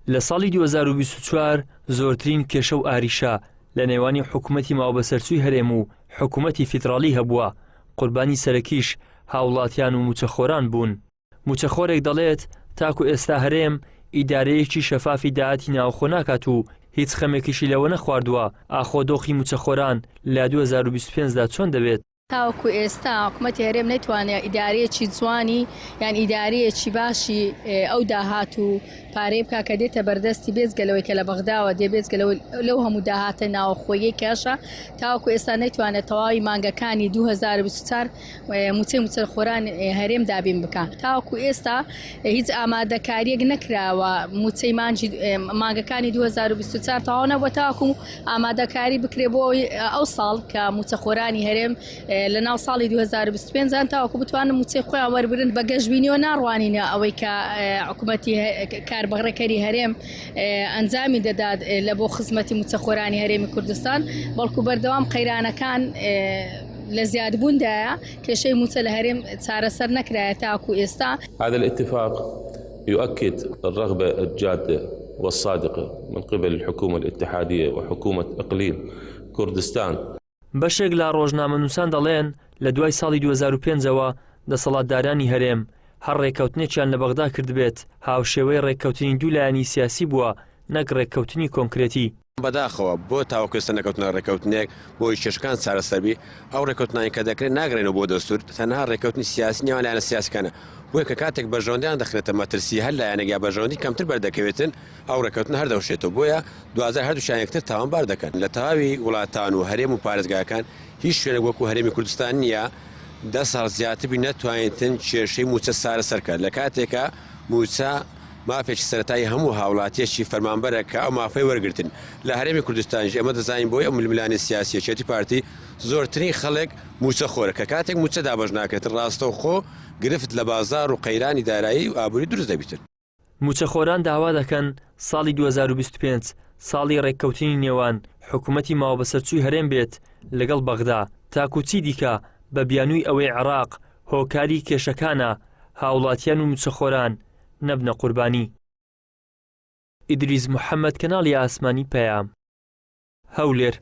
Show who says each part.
Speaker 1: لە ساڵی 2024 زۆرترین کێشە و ئاریشە لە نێوانی حکوومەتی ماوەبەسەرچووی هەرێم و حکوومەتی فیدراڵی هەبووە، قوربانی سەرەکیش هاوڵاتیان و مووچەخۆران بوون. مووچەخۆرێک دەڵێت، تاکو ئێستا هەرێم ئیدارەیەکی شەفافی داهاتی ناوخۆ ناکات و هیچ خەمێکیشی لەوە نەخواردووە ئاخۆ دۆخی مووچەخۆران لە 2025 دا چۆن دەبێت.
Speaker 2: تاوەکو ئێستا حکومەتی هەرێم نەیتوانێ ئیدارەیەکی جوانی یان ئیدارەیەکی باشی ئەو داهات و پارەی بکا کە دێتە بەردەستی بێجگە لەوەی کە لە بەغداوە دێ بێجگە لەوەی لەو هەموو داهاتە ناوەخۆیەی کەشە تاوەکو ئێستا نەیتوانێت تەواوی مانگەکانی 2024 موچەی موچەخۆران هەرێم دابین بکا تاوەکو ئێستا هیچ ئامادەکاریەک نەکراوە موچەی مانگی مانگەکانی 2024 تەواو نەبووە تاوەکو ئامادەکاری بکرێ بۆ ئەو ساڵ کە موچەخۆرانی هەرێم لە ناو ساڵی 2025 دان تاوەکو بتوانن موچەی خۆیان وەربگرن بە گەشبینیەوە ناڕوانینە ئەوەی کە حکوومەتی کاربەڕێکەری هەرێم ئەنجامی دەدات لە بۆ خزمەتی موچەخۆرانی هەرێمی کوردستان بەڵکو بەردەوام قەیرانەکان لە زیادبووندایە کێشەی موچە لە هەرێم چارەسەر نەکرایە تاکو ئێستا.
Speaker 3: هذا الاتفاق يؤكد الرغبة الجادة والصادقة من قبل الحكومة الاتحادية وحكومة اقليم كردستان.
Speaker 1: بەشێک لە ڕۆژنامەنووسان دەڵێن، لە دوای ساڵی 2005 ەوە دەسەڵاتدارانی هەرێم هەر ڕێککەوتنێکیان لە بەغدا کردبێت هاوشێوەی ڕێککەوتنی دوو لایەنی سیاسی بووە نەک ڕێککەوتنی کۆنکرێتی.
Speaker 4: بەداخەوە بۆ تاوەکو ئێستا نەکەوتنە ڕێککەوتنێک بۆ ئەوەی کێشەکان چارەسەر بی، ئەو ڕێککەوتنانەی کە دەکرێن ناگەڕێنەوە بۆ دەستور، تەنها ڕێککەوتنی سیاسی نێوان لایەنە سیاسیەکانە، بۆیە کە کاتێک بەرژەوەندیان دەخرێتە مەترسی هەر لایەنێک یا بەرژەوەندی کەمتر بەردەکەوێتن ئەو ڕێککەوتنە هەر دەوشێتەوە، بۆیە دواجار هەردووکیان یەکتر تاوانبار دەکەن. لە تەواوی وڵاتان و هەرێم و پارێزگاکان هیچ شوێنێک وەکو هەرێمی کوردستان نییە دە ساڵ زیاتر بی نەتوانیتن کێشەی مووچە چارەسەر کات، لە کاتێکا مووچە مافێکی سەرەتایی هەموو هاوڵاتیەکی فەرمانبەرە کە ئەو مافەی وەرگرتن. لە هەرێمی کوردستانیش ئێمە دەزانین بۆی ئەو ململانێ سیاسیە یەکێتی پارتی زۆرترین خەڵک مووچە خۆرە کە کاتێک مووچە دابەش ناکرێتن ڕاستەوخۆ گرفت لە بازاڕ و قەیرانی دارایی و ئابووری دروست دەبیتن.
Speaker 1: مووچەخۆران داوا دەکەن ساڵی 2025 ساڵی ڕێککەوتنی نێوان حکومەتی ماوەبەسەرچووی هەرێم بێت لەگەڵ بەغدا تاکو چیدیکە بە بیانووی ئەوەی عێراق هۆکاری کێشەکانە هاوڵاتیان و مووچەخۆران نەبنە قوربانی. ئیدریس محەمەد کەناڵی ئاسمانی پەیام. هەولێر.